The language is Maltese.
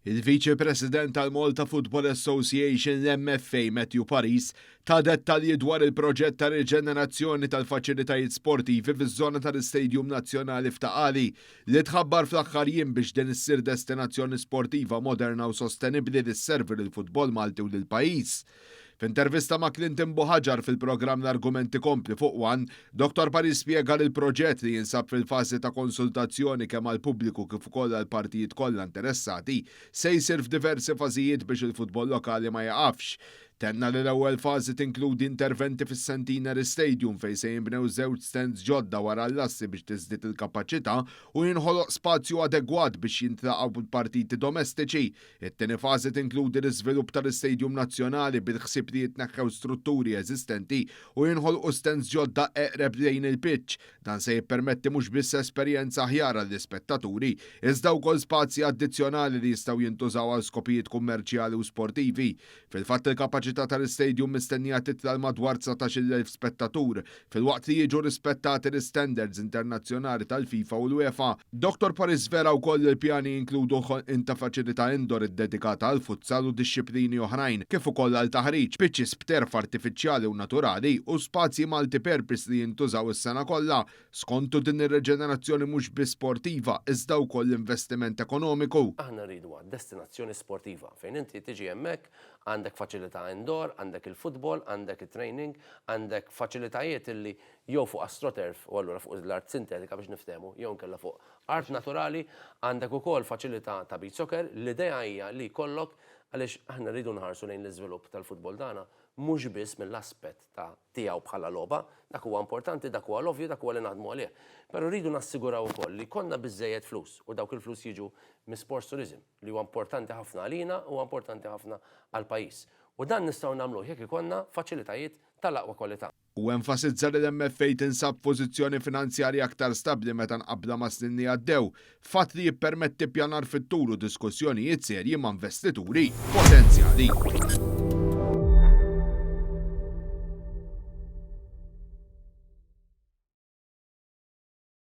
Il-Viċi President tal-Malta Football Association, l-MFA, Matthew Paris, ta dettalji dwar il-proġett ta' riġenerazzjoni tal-faċilitajiet sportivi fiż-żona tal-Istadium Nazzjonali f'Ta' Qali li tħabbar fl-aħħar jiem biex din issir destinazzjoni sportiva moderna u sostenibbli li sservi lill-futbol Malti u lill-pajjiż. F'intervista ma' Clinton Buhagiar fil-programm L-Argument Ikompli fuq one, Dottor Paris spjega li l-proġett li jinsab fil-fażi ta' konsultazzjoni kemm għall-pubbliku kif ukoll għall-partijiet kollha interessati, se jsir f'diversi fażijiet biex il-futbol lokali ma jiqafx. Tenna li l-ewwel fażi tinkludi interventi fis-Centenary Stadium fejn se jinbnew żewġ stands ġodda wara l-lassi biex tiżdied il-kapaċità u jinħoloq spazju adegwat biex jintlaqgħu l-partiti domestiċi. It-tieni fażi tinkludi l-iżvilupp tal-Istadium Nazzjonali bil-ħsieb li jitneħħew strutturi eżistenti u jinħolqu stands ġodda eqreb lejn il-pitch. Dan se jippermetti mhux biss esperjenza aħjar għall-ispettaturi, iżda wkoll spazji addizzjonali li jistgħu jintużaw għal skopijiet kummerċjali u sportivi. Fil-fatt il-kapaċità tal-istadium mistennija titla' għal madwar 19,000 spettatur, filwaqt li jiġu rispettati l-istandards internazzjonali tal-FIFA u l-UEFA. Dottor Paris żvela wkoll li l-pjani jinkludu l-ħolqien ta' faċilità indoor iddedikata għall-futsal u dixxiplini oħrajn, kif ukoll għal taħriġ, pitches b'turf artifiċjali u naturali u spazji multi-purpose li jintużaw is-sena kollha. Skontu din ir-riġenerazzjoni mhux biss sportiva iżda wkoll investiment ekonomiku. Aħna rriduha destinazzjoni sportiva fejn inti tiġi hemmhekk, għandek faċilità indoor, għandek il-futbol, għandek it-training, għandek faċilitajiet illi jew fuq astroturf u allura fuq l-art sintetika biex niftehmu jew inkella fuq art naturali, għandek ukoll faċilità ta' beach soccer. L-idea hija li jkollok għaliex aħna rridu nħarsu lejn l-iżvilupp tal-futbol tagħna mhux biss mill-aspett ta' tiegħu bħala logħba, dak huwa importanti, dak huwa l-ovvju, dak huwa li naħdmu għalih. Però rridu nassiguraw ukoll li jkollna biżżejjed flus u dawk il-flus jiġu mis-sports tourism li huwa importanti ħafna għalina u huwa importanti ħafna għall-pajjiż. U dan nistgħu nagħmluh jekk ikollna faċilitajiet tal-aqwa kwalità. Huwa enfasizza li l-MFA tinsab f'pożizzjoni finanzjarja aktar stabbli meta mqabbla mas-snin li għaddew, fatt li jippermetti ppjanar fit-tul u diskussjonijiet serji ma' investituri potenzjali.